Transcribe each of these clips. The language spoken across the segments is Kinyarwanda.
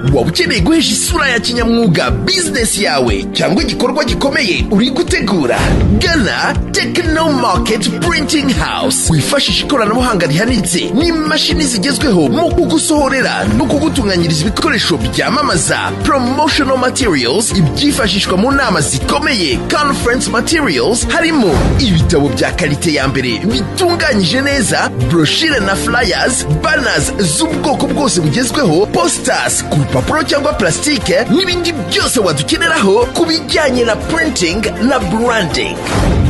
Waba ukeneye guhesha isura ya kinyamwuga bizinesi yawe cyangwa igikorwa gikomeye uri gutegura? Gana Techno Market Printing House, wifashisha ikoranabuhanga rihanitse n'imashini zigezweho mu kugusohorera no kugutunganyiriza ibikoresho byamamaza, promotional materials, ibyifashishwa mu nama zikomeye, conference materials, harimo ibitabo bya qualité ya mbere bitunganyije neza, brochure na flyers, banners z'ubwoko bwose bugezweho, posters ku rupapuro cyangwa plastique, n'ibindi byose wadukeneraho ku bijyanye na printing na branding.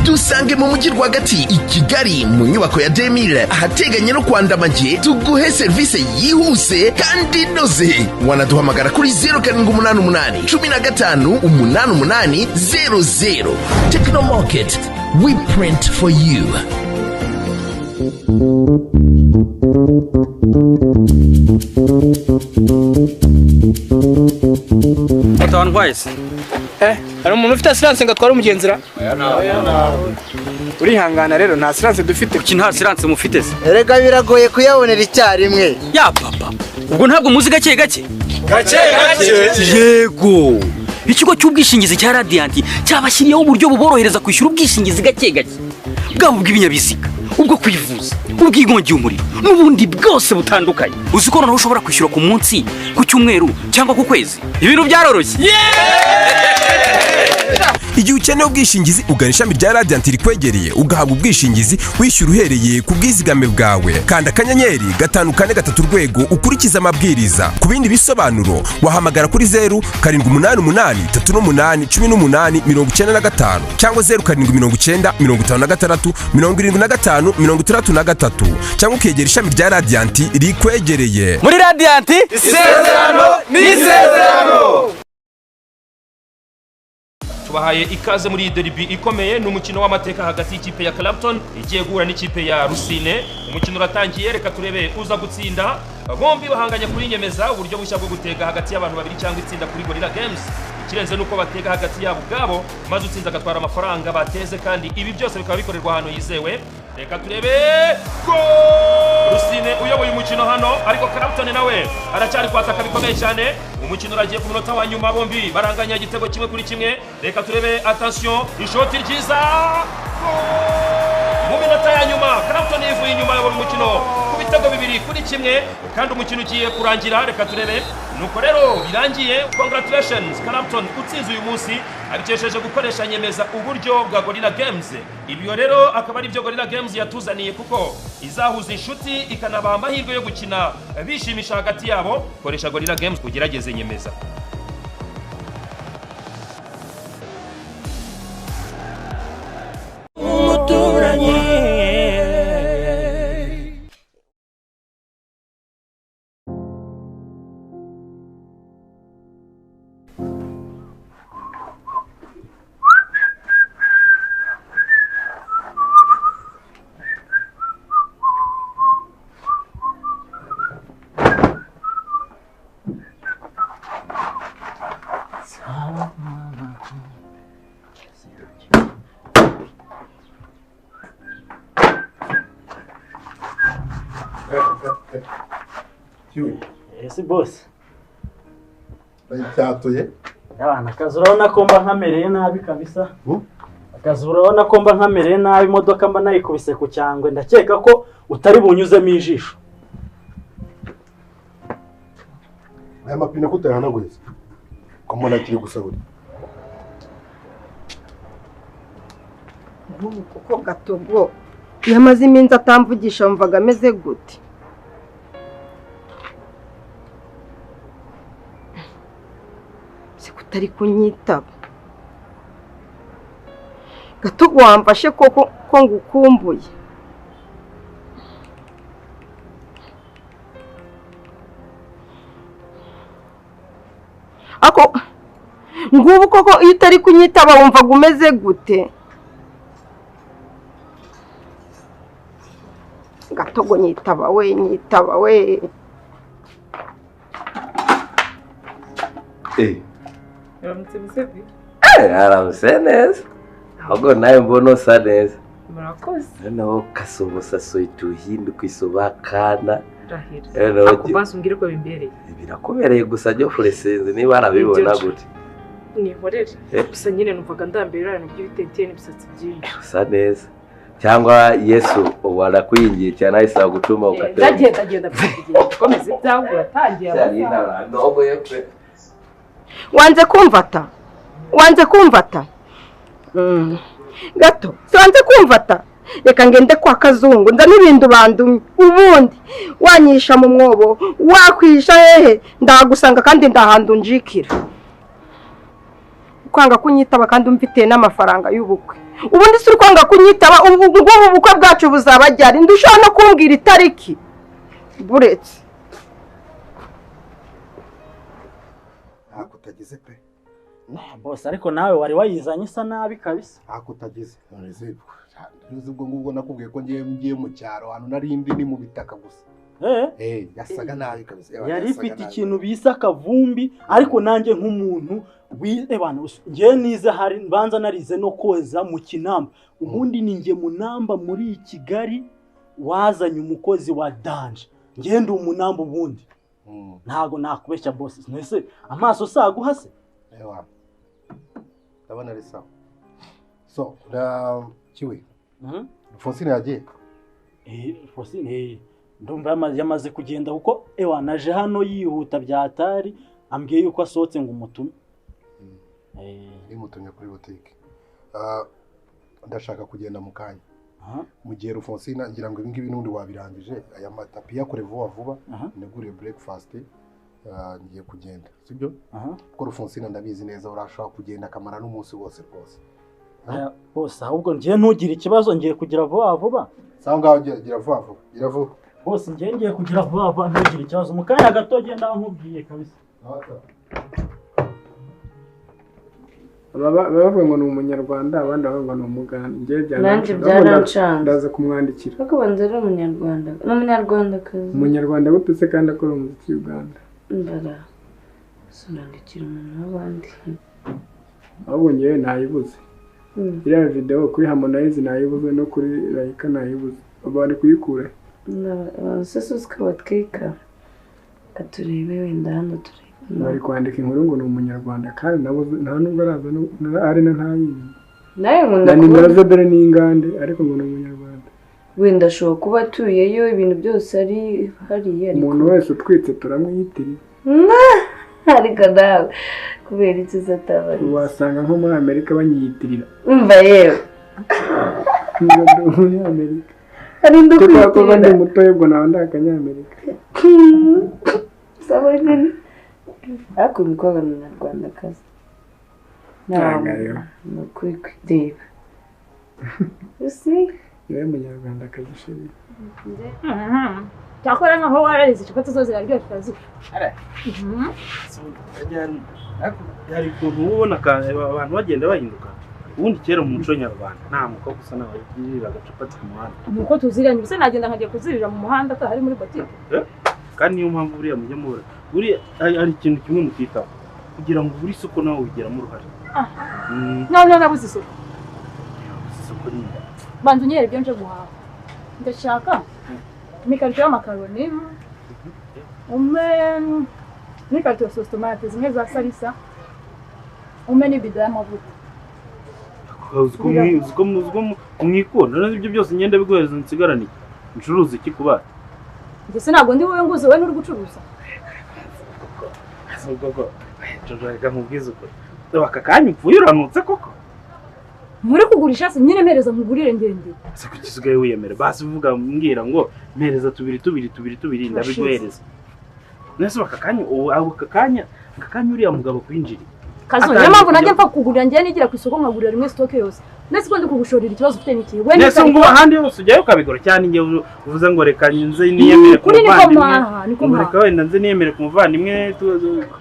Dusange mu mujyi rwagati i Kigali, mu nyubako ya Demire, ahateganye no kwa Ndamage, tuguhe serivisi yihuse kandi inoze. Wanaduhamagara kuri 0788 15 88 00. Techno Market, we print for you. Moto wantwaye se? Hari umuntu ufite assurance ngo atware umugenzi ra? Urihangana rero, nta assurance dufite. Kuki nta assurance mufite se? Erega biragoye kuyabonera icyarimwe. Ya papa, ubwo ntabwo muzi gake gake? Gake gake. Yego, ikigo cy'ubwishingizi cya Radiant cyabashyiriyeho uburyo buborohereza kwishyura ubwishingizi gake gake, bwaba ubw'ibinyabiziga, ubwo kwivuza, ubw'inkongi y'umuriro n'ubundi bwose butandukanye. Uzi ko noneho ushobora kwishyura ku munsi, ku cyumweru cyangwa ku kwezi? Ibintu byaroroshye. Igihe ukeneye ubwishingizi, ugana ishami rya Radiant rikwegereye, ugahabwa ubwishingizi wishyura uhereye ku bwizigame bwawe. Kanda *543# ukurikize amabwiriza. Ku bindi bisobanuro wahamagara kuri 0788 38 18 95 cyangwa 0790 56 75 63, cyangwa ukegera ishami rya Radiant rikwegereye. Muri Radiant, isezerano ni isezerano. Tubahaye ikaze muri iyi derby ikomeye. Ni umukino w'amateka hagati y'ikipe ya Clapton igiye guhura n'ikipe ya Rusine. Umukino uratangiye, reka turebe uza gutsinda. Bombi bahanganye kuri Nyemeza, uburyo bushya bwo gutega hagati y'abantu babiri cyangwa itsinda kuri Gorilla Games. Ikirenze nuko batega hagati yabo ubwabo, maze utsinze agatwara amafaranga bateze, kandi ibi byose bikaba bikorerwa ahantu hizewe. Reka turebe. Goal! Rusine uyoboye umukino hano, ariko Clapton nawe aracyari kwataka bikomeye cyane. Umukino uragiye ku munota wa nyuma, bombi baranganya igitego 1-1. Reka turebe, attention, ishoti ryiza! Goal! Mu minota ya nyuma Clapton yivuye inyuma, ayobora umukino ku bitego 2-1, kandi umukino ugiye kurangira. Reka turebe. Nuko rero birangiye. Congratulations Clapton, utsinze uyu munsi abikesheje gukoresha Nyemeza, uburyo bwa Gorilla Games. Ibyo rero akaba ari byo Gorilla Games yatuzaniye, kuko izahuza inshuti, ikanabaha amahirwe yo gukina bishimisha hagati yabo. Koresha Gorilla Games, ugerageze Nyemeza. Umuturanyi. Ese boss? Cyatuye. Abana, akazi urabona ko mba nkamereye nabi kabisa. Akazi urabona ko mba nkamereye nabi, imodoka mba nayikubise ku cyangwe, ndakeka ko utari bunyuzemo ijisho. Aya mapine ko utayahanaguye se? Ko mbona akiri gusa buri. Nk'ubu kuko Gatogo yamaze iminsi atamvugisha, wumvaga ameze gute? Si kutari kunyitaba. Gatogo wamfashe koko ko ngukumbuye. Ako ngubu koko iyo utari kunyitaba wumvaga umeze gute? Gatogo nyitaba we, nyitaba we. Uramutse Musevi. Aramutse neza. Ahubwo nawe mbona usa neza. Murakoze. Noneho kasubusa soituhindu kwisobakana. Rahira. Ako basi umbwire ko bimbereye. Birakubereye gusa Geoffrey, sinzi niba arabibona gute. Nihorere. Gusa nyine numvaga ndambiwe ibintu by'ibitenteri n'imisatsi byinshi. Usa neza. Cyangwa Yesu ubu arakwingiye cyane ahise agutuma ukatera. Ndagenda genda kugenda. Komeza ibyawe uratangiye. Wanze kumvata. Wanze kumvata. Gato, wanze kumvata. Reka ngende kwa Kazungu nza n'ibintu bandumye. Ubundi wanyisha mu mwobo, wakwisha hehe, ndagusanga kandi ndahandu njikira. Kwanga kunyitaba kandi umfitiye n'amafaranga y'ubukwe. Ubundi si kwanga kunyitaba, ubu bukwe bwacu buzaba ryari? Ndushobora no kumbwira itariki. Buretse. Ntako utagize pe. Boss, ariko nawe wari wayizanye isa nabi kabisa. Ntako utagize. None ubwo ngubwo nakubwiye ko ngiye mu cyaro, ahantu narindi ni mu bitaka gusa. Yasaga nabi kabisa. Yari ifite ikintu bisa akavumbi, ariko nanjye nk'umuntu ngiye nize hari mbanza narize no koza mu kinamba. Ubundi ni nge munamba muri Kigali wazanye umukozi wa danje. Ngiye ndi umunamba ubundi. Ntago nakubeshya boss. Nese amaso saguha se? Ewa. Ndabona ari sawa. So, kiwe. Fonsine yagiye? Fonsine ndumva yamaze kugenda kuko ewa naje hano yihuta byatari ambwiye yuko asohotse ngo umutume. Nimutumye kuri boutique. Ndashaka kugenda mu kanya. Mu gihe Rufonsina ngira ngo ibi ngibi n'undi wabirangije aya matapi yakore vuba vuba neguriye breakfast ngiye kugenda, sibyo? Kuko Rufonsina ndabizi neza urashaka kugenda akamara n'umunsi wose rwose. Bose ahubwo ngiye ntugire ikibazo ngiye kugira vuba vuba. Sawa ngaho gira vuba vuba, gira vuba. Bose ngiye kugira vuba vuba ntugire ikibazo mu kanya gato genda nkubwiye kabisa. Bavuga ngo ni umunyarwanda abandi bavuga ngo ni umuganda. Nanjye byarancanze. Ndaza kumwandikira. Ariko banza ari umunyarwanda. Ni umunyarwandakazi. Umunyarwanda gute se kandi akora umuziki Uganda? Mbara. Sinandikira umuntu w'abandi. Ahubwo ngewe nayibuze. Iriya video kuri Harmonize nayibuze no kuri Laika nayibuze. Bari kuyikura. Abantu batwika. Katurebe wenda hano turebe. Bari kwandika inkuru ngo ni umunyarwanda kandi nabo nta nubwo araza ari na ntabizi. Nawe nkunda kuba. Nimero ze dore ni ingande ariko ngo ni umunyarwanda. Wenda ashobora kuba atuyeyo ibintu byose ari hariya. Umuntu wese utwitse turamwiyitirira. Ariko nawe kubera iki atabari. Wasanga nko muri Amerika banyiyitirira. Umva yewe. Ngo ndi umunyamerika. Ari ndukwiyitirira. Kuko ndi muto ubwo nawe ndi akanyamerika. Sawa nyine. Ariko uyu mukobwa ni umunyarwandakazi. Ni ukuri kwideba. You see? Niwe munyarwandakazi shiri. Cyakora nkaho wararize capati zo ziraryoshye urazirya. Hari ukuntu ubona abantu bagenda bahinduka. Ubundi kera mu muco nyarwanda nta mukobwa usa nawe yirira agacapati ku muhanda. Nuko tuziranye ubuse nagenda nkagiye kuzirira mu muhanda atahari muri botike. Kandi niyo mpamvu buriya mujya mubura. Buriya hari ikintu kimwe mutitaho kugira ngo buri soko nawe ubigiramo uruhare. Nawe nabuze isoko. Isoko nyine. Banza unyere ibyo nje guhaha. Ndashaka imikarito y'amakaroni, umwe n'ikarito ya sositomate zimwe za salisa, umwe n'ibido y'amavuta. Uzi ko mwikunda none ibyo byose ngenda biguhereza nsigarane iki? Ncuruza iki ku bana? Ndetse ntabwo ndi wowe nguze wowe n'uri gucuruza. Reka nkubwize ukuri. Aka kanya upfuye uranutse koko. Muri kugurisha se nyine mpereza nkugurire ngende. Ese kuki usigaye wiyemera? Basi uvuga mbwira ngo mpereza tubiri tubiri tubiri tubiri ndabiguhereza. Nese aka kanya ubu aka kanya uriya mugabo kwinjiriye. Kazo niyo mpamvu najya mpfa kukugurira ngiye nigira ku isoko nkagurira rimwe stock yose. Nese ko ndi kugushorera ikibazo ufite n'ikihe? We Nese ngo ahandi hose ujyayo ukabigura cyane ngiye uvuze ngo reka nze niyemere ku muvandimwe. Reka wenda nze niyemere ku muvandimwe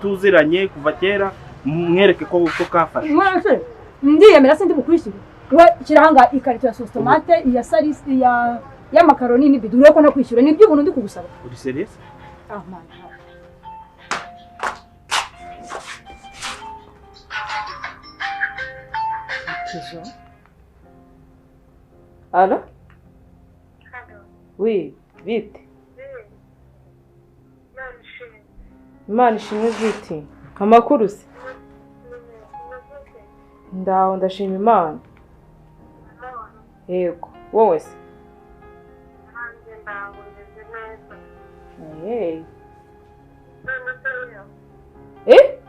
tuziranye kuva kera mwereke ko kafashe. Mwese ndiyemera sindi bukwishyura. We kirahanga ikarito ya sauce tomate, iya salisi, iya y'amakaroni n'ibido ureko no kwishyura ni by'ubuntu ndi kugusaba. Uri serious? Ah man. Allô? Allô? Oui, vite. Imana ishimwe bwite. Amakuru se? Ndaho ndashima Imana. Yego, wowe se? Hey. Eh?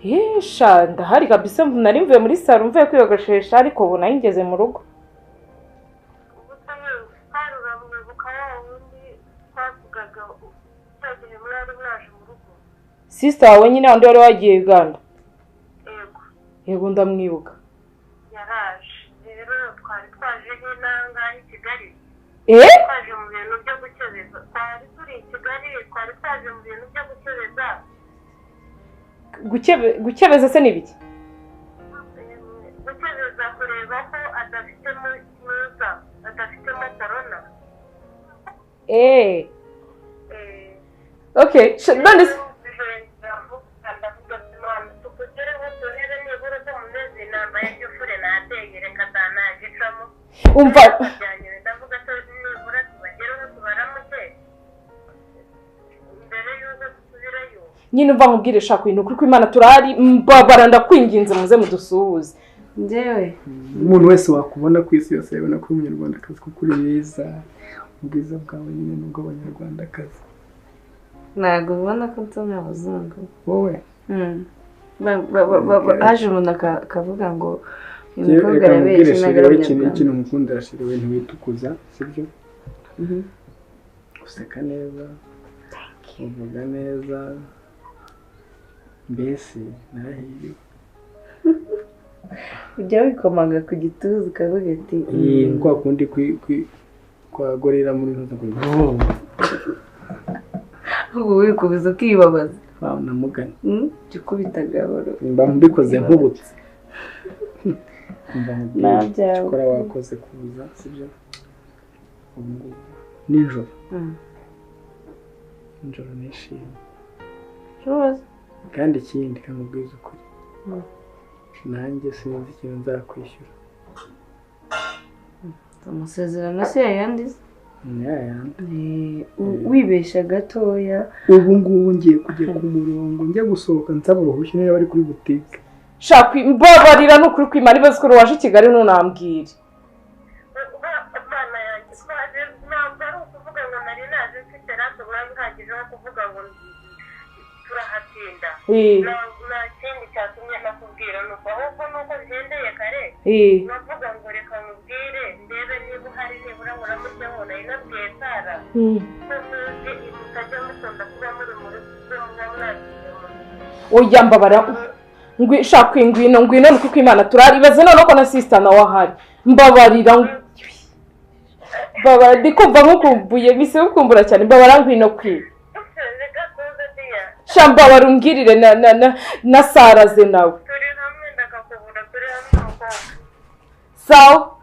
Eh, sha ndahari kabisa nari mvuye muri salo mvuye kwiyogoshesha ariko ubu nari ngeze mu rugo. Sister wawe nyine undi wari wagiye Uganda. Yego. Yego ndamwibuka. Yaraje. Rero twari twaje nk'inanga i Kigali. Eh? Twaje mu bintu byo gukebeza. Twari turi i Kigali, twari twaje mu bintu byo gukebeza. Gukebeza se ni biki? Gukebeza kureba ko adafitemo muza, adafitemo corona. Eh. Okay, none se umva nyine umva nkubwire shaka ibintu kuri kw'Imana turahari mbabara ndakwinginze muze mudusuhuze. Njyewe umuntu wese wakubona ku isi yose yabona ko uri umunyarwandakazi kuko uri mwiza, ubwiza bwawe nyine n'ubw'abanyarwandakazi. Ntabwo ubona ko nsomye abazungu wowe? Haje umuntu akavuga ngo uyu mukobwa arabeshya ntabwo ari umunyarwanda. Ikintu mukundira shiriwe ntiwitukuza, sibyo? Useka neza, uvuga neza, mbese narahiriwe. Ujya wikomanga ku gituza ukavuga ati kwa kundi kwa gorira muri ntuza ngo ubu wikubiza ukibabaza. Namugana jya ukubita gahoro mba mbikoze nkubutse. Mba mubwira wakoze kuza, sibyo? Ubu ngubu nijoro nijoro nishimye kandi ikindi kamubwiza ukuri nanjye sinzi ikintu nzakwishyura. Amasezerano se yayandi? Wibeshya gatoya. Ubu ngubu ngiye kujya ku murongo njya gusohoka nsaba uruhushya niba bari kuri butike. Shaka mbabarira n'ukuri kw'Imana ibaze ko waje i Kigali ntunambwire. Ntabwo ari ukuvuga ngo nari naje mfite rasi umwanya uhagije wo kuvuga ngo turahatinda. Nta kindi cyatumye nakubwira nuko ahubwo nuko bigendeye kare navuga ngo reka nkubwire ndebe niba uhari nibura muramuryaho. Nari nabwiye Sara ko muzi mutajya mukunda kuba muri mu rugo muba mwagiye mu rugo. Oya mbabara shaka ngwino ngwino nuko kw'Imana turari ibaze noneho ko na sister nawe ahari. Mbabarira mbabara ndi kumva nkukumbuye bise gukumbura cyane. Mbabara ngwino kwi sha mbabara umbwirire na Sara ze nawe. Turi hamwe ndakakubura, turi hamwe mukobwa. Sawa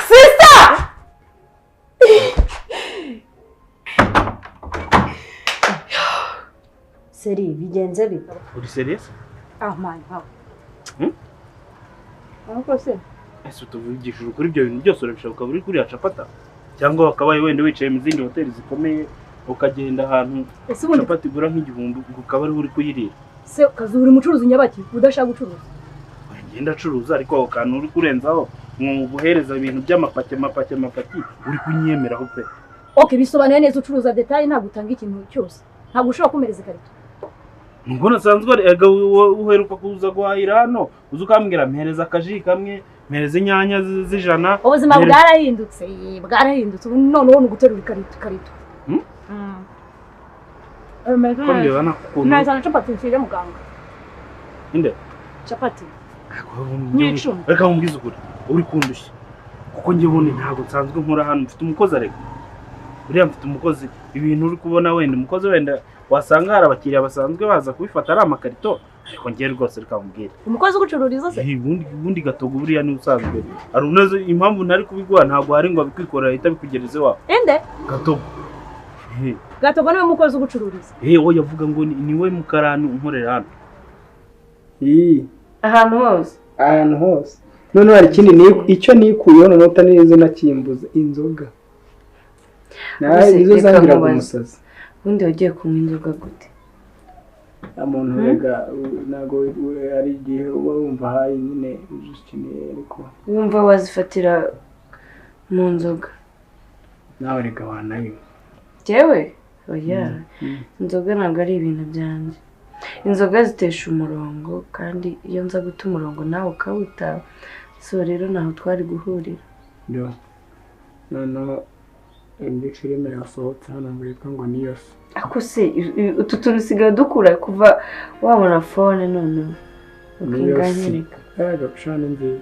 sister. Seri bigenze bite? Uri serious? Ah man, how? Ariko se ese utuvugishije kuri ibyo bintu byose urabishaka ukaba uri kuriya capata cyangwa wakabaye wenda wicaye mu zindi hoteli zikomeye ukagenda ahantu capati igura nk'igihumbi ukaba ari uri kuyirira. Se kazuri umucuruzi nyabaki udashaka gucuruza? Ngenda acuruza ariko aho kantu uri kurenzaho mu guhereza ibintu by'amapaki amapaki amapaki uri kunyemeraho pe. Okay, bisobanuye neza ucuruza detail ntabwo utanga ikintu cyose. Ntabwo ushobora kumereza ikarito. Mbona sanzwe ega uheruka kuza guhahira hano uza ukambwira mpereza akaji kamwe mpereza inyanya z'ijana. Ubuzima bwarahindutse bwarahindutse ubu noneho ni uguterura ikarito ikarito. Ko mbibona ukuntu Nazana capati nshyire muganga. Inde? Capati. N'icumi. Reka nkubwize ukuri uri kundushya kuko njye ubundi ntabwo nsanzwe nkora hano mfite umukozi areka buriya mfite umukozi ibintu uri kubona wenda umukozi wenda wasanga hari abakiriya basanzwe baza kubifata ari amakarito ariko njye rwose reka nkubwire. Umukozi ugucururiza se? Ubundi gatogo buriya ni usanzwe hari unoze impamvu ntari kubiguha ntabwo hari ngo abikwikorera ahita abikugereza iwawe. Inde? Gatogo. Gatogo niwe mukozi ugucururiza? Oya avuga ngo niwe mukarani unkorera hano. Ahantu hose. Ahantu hose. None hari ikindi icyo nikuyeho none utanize nakimbuza inzoga. Nawe nizo zangiraga umusazi. Ubundi wagiye kunywa inzoga gute? Umuntu rega ntabwo ari igihe uba wumva hayi nyine uzikeneye, ariko wumva wazifatira mu nzoga. Nawe rega wanayinywa. Jewe? Oya, inzoga ntabwo ari ibintu byanjye. Inzoga zitesha umurongo, kandi iyo nza guta umurongo nawe ukawuta, so rero ntaho twari guhurira. Yo. Noneho indi filime yasohotse hano ngo yitwa ngo ni yose. Ako se utu tuntu usigaye dukura kuva wabona phone noneho ukinganyereka. Yego, shana nziza.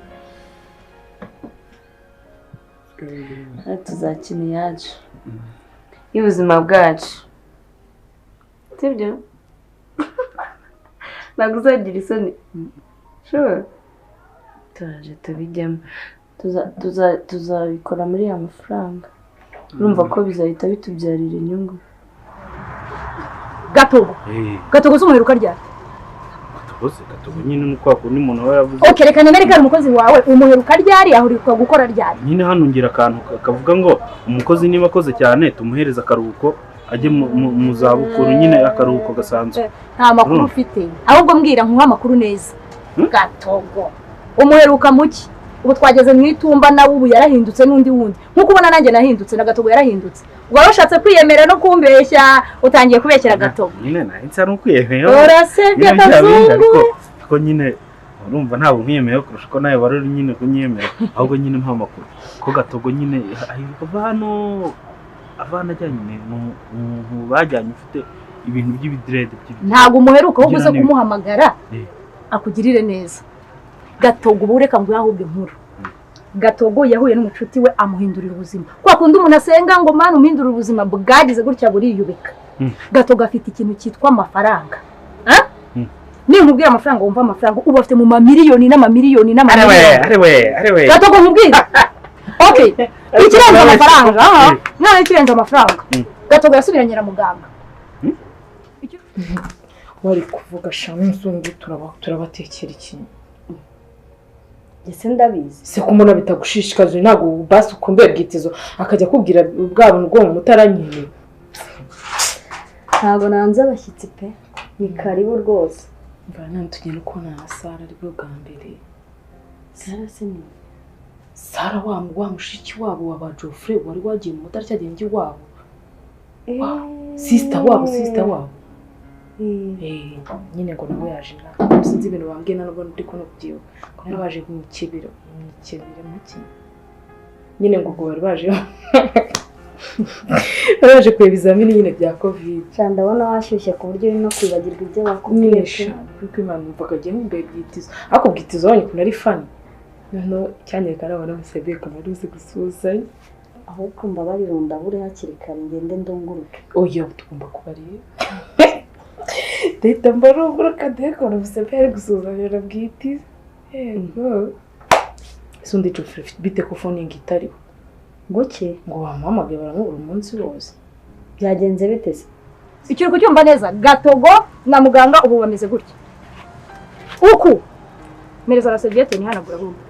Tuzakina iyacu y'ubuzima bwacu, sibyo? Ntabwo uzagira isoni. Sure, turaje tubijyemo, tuzabikora muri ya mafaranga. Urumva ko bizahita bitubyarira inyungu. Gatogo Gatogo se umuheruka ryari? Gatogo se Gatogo nyine ni kwa kundi umuntu aba yavuze. Okay, reka nemere ko ari umukozi wawe. Umuheruka ryari? Ahurirwa gukora ryari? Nyine hano ngira akantu kavuga ngo umukozi niba akoze cyane tumuhereza akaruhuko ajye mu zabukuru, nyine akaruhuko gasanzwe. Nta makuru ufite, ahubwo mbwira nkuha amakuru neza. Gatogo umuheruka muki? Ubu twageze mu itumba nawe ubu yarahindutse n'undi wundi. Nkuko ubona nanjye nahindutse na Gatogo yarahindutse. Ubwo warashatse kwiyemera no kumbeshya, utangiye kubeshyera Gatogo. Nyine nahise ari ukwiyemera. Urasebye Kazungu. Ko nyine urumva ntabwo nkwiyemeye kurusha ko nawe wari uri nyine kunyemera, ahubwo nyine mpa amakuru. Ko Gatogo nyine ahiruka hano avana ajyanye umuntu bajyanye ufite ibintu by'ibidirede by'ibyo. Ntabwo umuheruka ahubwo uze kumuhamagara akugirire neza. Gatogo ubu reka ngo ahubwo inkuru. Gatogo yahuye n'umucuti we amuhindurira ubuzima. Kwa kundi umuntu asenga ngo Mana umuhindurire ubuzima bwagize gutya buriyubika. Gatogo afite ikintu cyitwa amafaranga. Ninkubwira amafaranga wumva amafaranga ubu afite mu mamiliyoni n'amamiliyoni n'amamiliyoni. Arewe arewe. Gatogo nkubwira. Okay. Ikirenze amafaranga. None ikirenze amafaranga. Gatogo yasubiranye na muganga. Wari kuvuga shamu turabatekera ikintu. Ese ndabizi. Se kumona bitagushishikaje ntago basi ukumbe bwitizo akajya kubwira bwa buntu bwo mu mutaranyine. Ntago nanze abashyitsi pe. Ni karibu rwose. Mva none tugenda ukubona na Sara ari bwo bwa mbere. Sara se ni Sara wa mushiki wabo wa ba Geoffrey wari wagiye mu mutara cyagiye ngi wabo. Sister wabo. Nyine ngo nawe yaje na sinzi ibintu bambwiye nubwo ndi kuno kubyibuka ko nari baje mu kibiro muki nyine ngo ubwo bari baje kureba ibizamini nyine bya covid. Ndabona washyushye ku buryo uri no kwibagirwa ibyo bakubwiye. Kuko Imana numvaga agiye nk'umbe bwitizo, ariko bwitizo wanyu ukuntu ari fani noneho cyanyereka n'abana musebeye ukuntu ari uzi gusuhuzanya. Ahubwo mbabarira ndabure hakiri kare ngende ndunguruke. Oya tugomba kubareba. Ndahita mbarunguruka ndekora musebeye ari gusuhuzanya na bwitizo. Yego. Ese undi Geoffrey bite ko phone yanjye itariho? Guki? Ngo bamuhamagaye baramubura umunsi wose. Byagenze bite se? Icyo uri kucyumva neza, Gatogo na muganga ubu bameze gutya. Uku mereza na serviette ntihanagura ahubwo.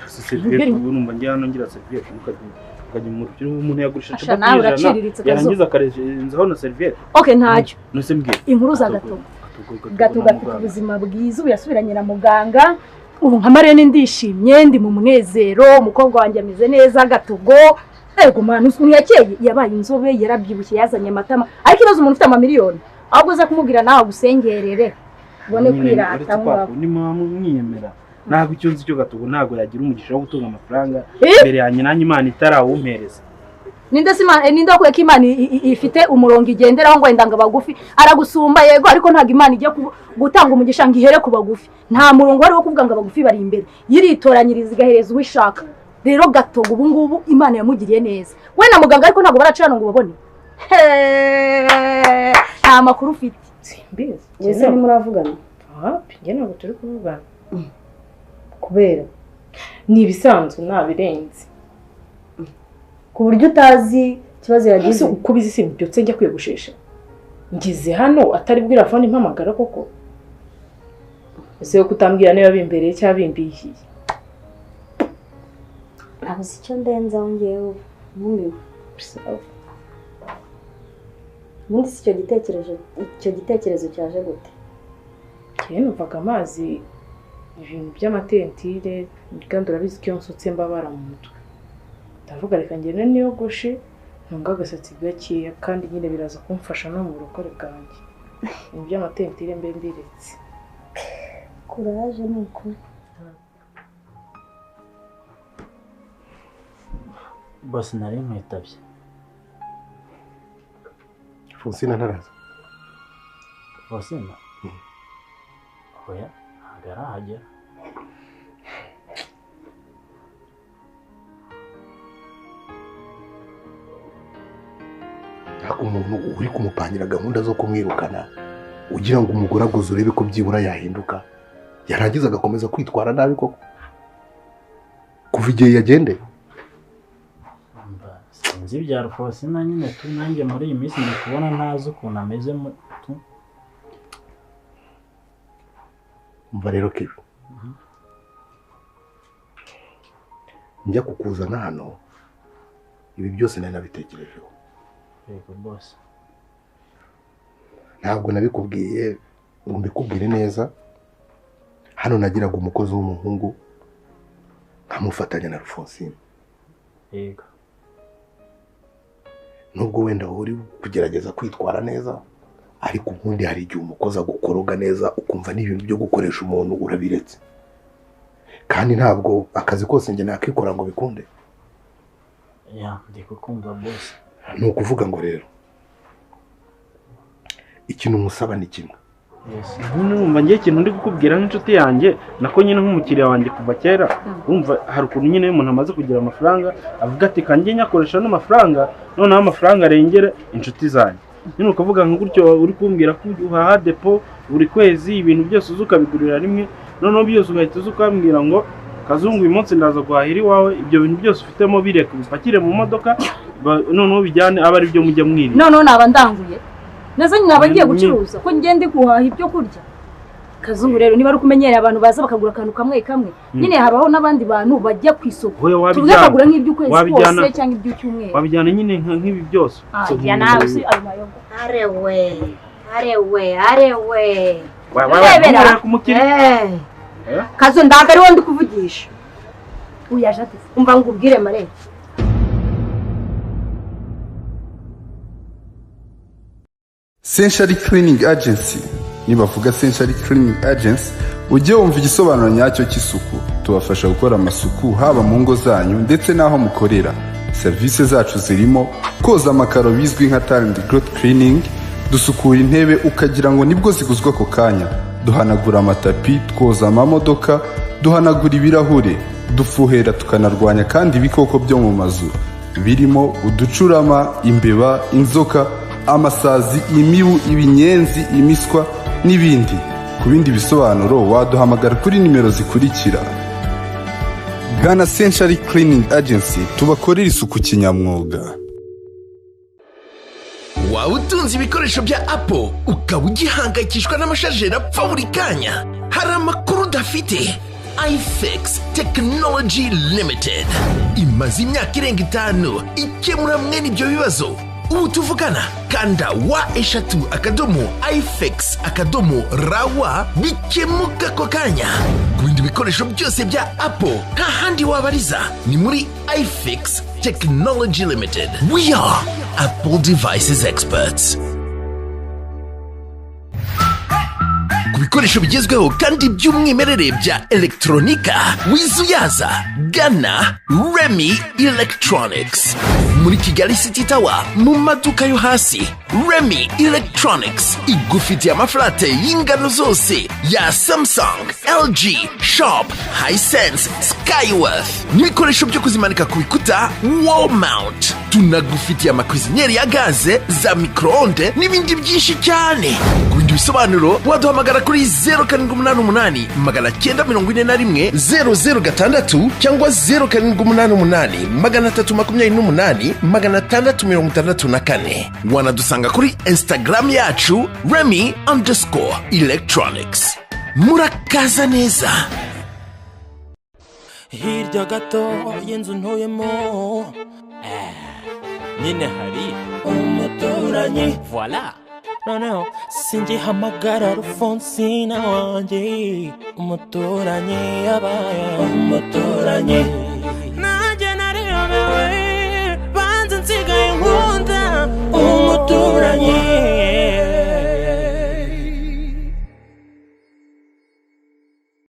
Serviette ubu numva ngiye hano ngira serviette mukajya mu rukino umuntu yagurisha capati yarangiza akarenzaho na serviette. Okay ntacyo. Nose mbwiye. Inkuru za Gatogo. Gatogo afite ubuzima bwiza ubu yasubiranye na muganga. Ubu nka Marene ndishimye ndi mu munezero, umukobwa wanjye ameze neza. Gatogo ego mwana ukuntu yakeye, yabaye inzobe, yarabyibushye, yazanye amatama, ariko ibaze umuntu ufite amamiliyoni ahubwo uza kumubwira nawe agusengerere ubone kwirata ngo ni mwiyemera. Ntabwo icyo nzi cyo Gatogo ntabwo yagira umugisha wo gutunga amafaranga imbere yanjye nanjye Imana itarawumpereza. Ninde se Imana, ninde wakuye ko Imana ifite umurongo igenderaho ngo wenda ngo abagufi aragusumba? Yego, ariko ntabwo Imana ijya gutanga umugisha ngo ihere ku bagufi. Nta murongo wari wo kuvuga ngo abagufi bari imbere, yiritoranyiriza igahereza uwishaka. Rero Gatogo ubu ngubu Imana yamugiriye neza we na muganga, ariko ntabwo baracana ngo ubabone. Nta makuru ufite. Simbizi. Ese ni muravugana? Hapi, njye ntabwo turi kuvugana. Kubera ni ibisanzwe ntabirenze ku buryo utazi ikibazo yagize. Uko ubizi simbyutse njya kwiyogoshesha ngize hano atari bwira phone impamagara koko. Ese ko utambwira niba bimbereye cyangwa bimbihiye? Nabuze icyo ndenzaho ngewe nkumiwe. Sawa. Ubundi si icyo gitekerezo cyaje gute? Njyewe numvaga amazi ibintu by'amatentire, kandi urabizi ko iyo nsutse mbabara mu mutwe. Ndavuga reka ngende niyogoshe ntunge agasatsi gakeya, kandi nyine biraza kumfasha no mu burokore bwanjye. Ibintu by'amatentire mbe mbiretse. Kuraje ni ukuri. Bose nari nkwitabye. Fonsina ntaraza. Fonsina? Oya, ntabwo arahagera. Umuntu uri kumupangira gahunda zo kumwirukana ugira ngo umugoragoze urebe ko byibura yahinduka, yarangiza agakomeza kwitwara nabi koko kuva igihe yagendeye. Sinzi ibya Rufosina nyine tu, nanjye muri iyi minsi ndi kubona ntazi ukuntu ameze tu. Umva rero Kevin, njya kukuzana hano ibi byose nari nabitekerejeho. Yego boss. Ntabwo nabikubwiye ngo mbikubwire neza. Hano nagiraga umukozi w'umuhungu nkamufatanya na Rufosina. Yego. Nubwo wenda uri kugerageza kwitwara neza, ariko ubundi hari igihe umukozi agukoroga neza ukumva n'ibintu byo gukoresha umuntu urabiretse. Kandi ntabwo akazi kose njye nakikora ngo bikunde. Ya, ndi kukumva boss. Ni ukuvuga ngo rero ikintu musaba ni kimwe. Yes. Numva ngiye ikintu ndi kukubwira nk'inshuti yanjye, nako nyine nk'umukiriya wanjye kuva kera, umva hari ukuntu nyine umuntu amaze kugira amafaranga avuga ati kanjye nyakoresha no mafaranga, noneho amafaranga arengere inshuti zanjye. Nyine ukavuga nka gutyo uri kumbwira ko uhaha depo buri kwezi ibintu byose uzukabigurira rimwe, noneho byose ugahita uzukambwira ngo Kazungu uyu munsi ndaza guhahira iwawe, ibyo bintu byose ufitemo bireka ubipakire mu modoka, noneho bijyane aba ari byo mujya mwirira. Noneho naba ndanguye nazo nyine ngiye gucuruza ko ngende guhaha ibyo kurya. Kazungu rero niba ari kumenyereye abantu baza bakagura akantu kamwe kamwe, nyine habaho n'abandi bantu bajya ku isoko tuvuge bakagura nk'iby'ukwezi kose cyangwa iby'icyumweru, wabijyana nyine nk'ibi byose. Ya nawe si ayo mayoga. Arewe arewe arewe Urebera Kazo ndanga ari wo ndi kuvugisha. Uyaje ate? Umva ngubwire mare. Century Cleaning Agency. Nibavuga Century Cleaning Agency ujye wumva igisobanuro nyacyo cy'isuku. Tubafasha gukora amasuku haba mu ngo zanyu ndetse n'aho mukorera. Serivisi zacu zirimo koza amakaro bizwi nka talent growth cleaning, dusukura intebe ukagira ngo nibwo ziguzwa ako kanya, duhanagura amatapi, twoza amamodoka, duhanagura ibirahure, dufuhera tukanarwanya kandi ibikoko byo mu mazu birimo uducurama, imbeba, inzoka, amasazi, imibu, ibinyenzi, imiswa n'ibindi. Ku bindi bisobanuro waduhamagara kuri nimero zikurikira. Gana Century Cleaning Agency tubakorera isuku kinyamwuga. Waba utunze ibikoresho bya Apple ukaba ugihangayikishwa n'amashajeri apfa buri kanya, hari amakuru udafite. iFix Technology Limited imaze imyaka irenga 5 ikemura mwene ibyo bibazo. Ubu tuvugana kanda W3.ifix.rawa bikemuka ako kanya. Ku bindi bikoresho byose bya Apple nta handi wabariza, ni muri iFix Technology Limited. We are Apple devices experts. Ku bikoresho bigezweho kandi by'umwimerere bya elektronika wizuyaza, gana Remy Electronics muri Kigali City Tower mu maduka yo hasi. Remy Electronics igufitiye amaflate y'ingano zose ya Samsung, LG, Sharp, Hisense, Skyworth n'ibikoresho byo kuzimanika ku bikuta wall mount. Tunagufitiye amakwiziniyeri ya gaze, za micro-onde n'ibindi byinshi cyane. Ku bindi bisobanuro waduhamagara kuri 0788 941 006 cyangwa 0788 328 664. Wanadusanga kuri Instagram yacu Remy_electronics. Murakaza neza. Hirya gato y'inzu ntuyemo Nyine hari umuturanyi. Voila. Noneho singihamagara Rufonsina wanjye, umuturanyi yabaye umuturanyi.